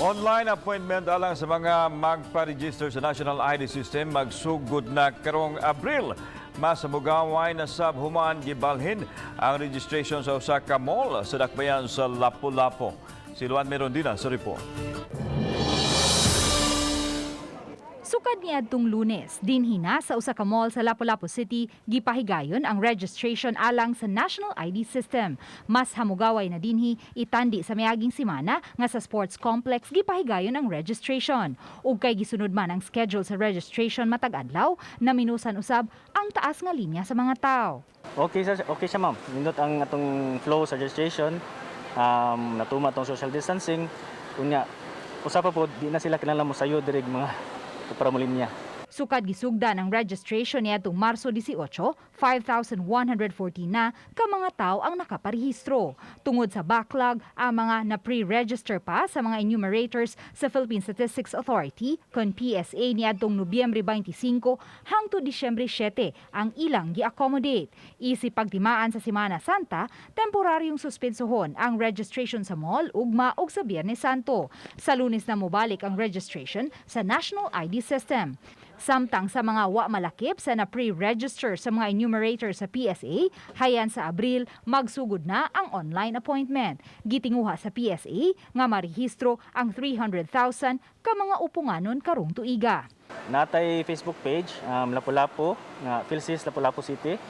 Online appointment alang sa mga magpa-register sa National ID System magsugod na karong Abril. Mas mugaway na sab human gibalhin ang registration sa usa ka mall sa dakbayan sa Lapu-Lapu. Si Luan Merondina sa report. Sukad niadtong Lunes, dinhi na sa usa ka mall sa Lapu-Lapu City gipahigayon ang registration alang sa National ID System. Mas hamugaway na dinhi itandi sa miaging semana nga sa sports complex gipahigayon ang registration. Ug kay gisunod man ang schedule sa registration matag adlaw, naminusan usab ang taas nga linya sa mga tao. Okay siya, ma'am. Nindot ang atong flow sa registration. Natuma atong social distancing. Unya, usa pa po, di na sila kinahanglan mo sayo diri mga para mo linya. Sukad gisugdan ang registration niadtong Marso 18, 5,114 na ka mga tao ang nakaparehistro. Tungod sa backlog, ang mga na-pre-register pa sa mga enumerators sa Philippine Statistics Authority kon PSA niadtong Nobyembre 25 hangtod Disyembre 7 ang ilang gi-accommodate. Isip pagtimaan sa Semana Santa, temporaryong suspensohon ang registration sa mall ugma ug sa Biyernes Santo. Sa Lunes na mobalik ang registration sa National ID System. Samtang sa mga wa malakip sa na pre-register sa mga enumerator sa PSA, hayan sa Abril magsugod na ang online appointment. Gitinguha sa PSA nga marehistro ang 300,000 ka mga upunganon karong tuiga. Natay Facebook page, Lapu-Lapu, nga PhilSys Lapu-Lapu City.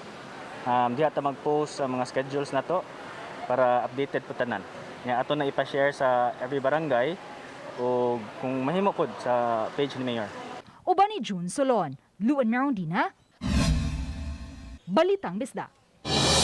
Diha ta mag-post sa mga schedules nato para updated po tanan. Nga ato na ipa-share sa every barangay o kung mahimo pod sa page ni Mayor. Uban ni June Solon, Luan Merondina, Balitang Bisdak.